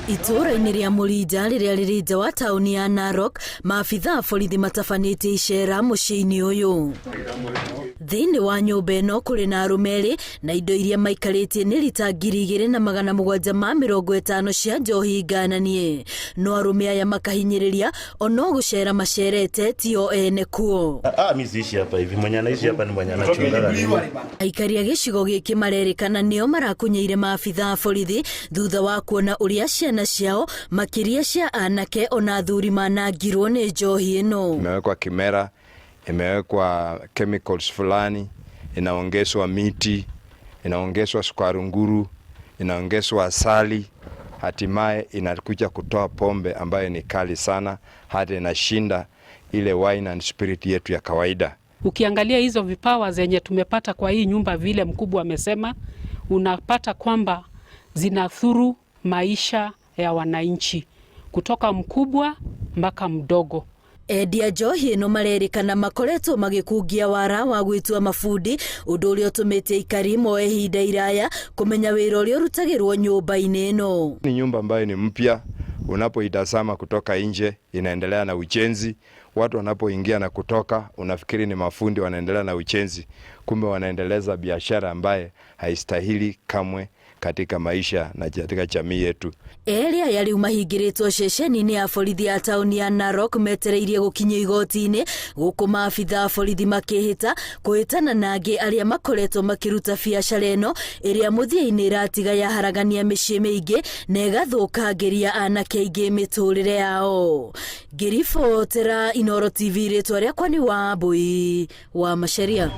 Itũũra-inĩ rĩa Mũrinja rĩrĩa rĩrĩ nja wa taũni ya Narok, maabitha a borithi matabanĩtie icera mũciĩ-inĩ ũyũ. Thĩinĩ wa nyũmba ĩno kũrĩ na arũme erĩ na indo iria maikarĩtie nĩ rita 2750 cia njohi ngananie. No arũme aya makahinyĩrĩria ono gũcera macerete tio ene kuo. Ah, mimi siishi hapa hivi. Mwenye anaishi hapa ni mwenye anachungaga nini. Aikari a gĩcigo gĩkĩ marerĩkana nĩo marakunyeire maabitha a borithi thutha wa kuona ũrĩa ciana ciao makĩria cia anake ona athuri manangirwo nĩ njohi ĩno. Imewekwa kimera, imewekwa chemicals fulani, inaongezwa miti, inaongezwa sukari nguru, inaongezwa asali, hatimaye inakuja kutoa pombe ambayo ni kali sana, hata inashinda ile wine and spirit yetu ya kawaida. Ukiangalia hizo vipawa zenye tumepata kwa hii nyumba, vile mkubwa amesema, unapata kwamba zinadhuru maisha ya wananchi kutoka mkubwa mpaka mdogo. Endia njohi ĩno marerĩkana makoretwo magĩkungia wara wa gwĩtua mabundi, ũndũ ũrĩa ũtũmĩte aikari moe ihinda iraya kũmenya wĩra ũrĩa ũrutagĩrwo nyũmba-inĩ ĩno. Ni nyumba ambayo ni mpya, unapoitazama kutoka nje inaendelea na ujenzi. Watu wanapoingia na kutoka, unafikiri ni mafundi wanaendelea na ujenzi, kumbe wanaendeleza biashara ambaye haistahili kamwe katika maisha na katika jamii yetu. Erĩ aya rĩu mahingĩrĩtwo ceceni-inĩ ya borithi ya taũni ya Narok metereirie gũkinyio igoti-inĩ, gũkũ maabitha a borithi makĩhĩta kũhĩtana na angĩ arĩa makoretwo makĩruta biacara ĩno ĩrĩa mũthia-inĩ ĩratiga yaharagania mĩciĩ mĩingĩ na ĩgathũkangĩria anake aingĩ mĩtũrĩre yao. Ngĩribotera Inooro TV, rĩtwa rĩakwa nĩ Wambui wa Macharia.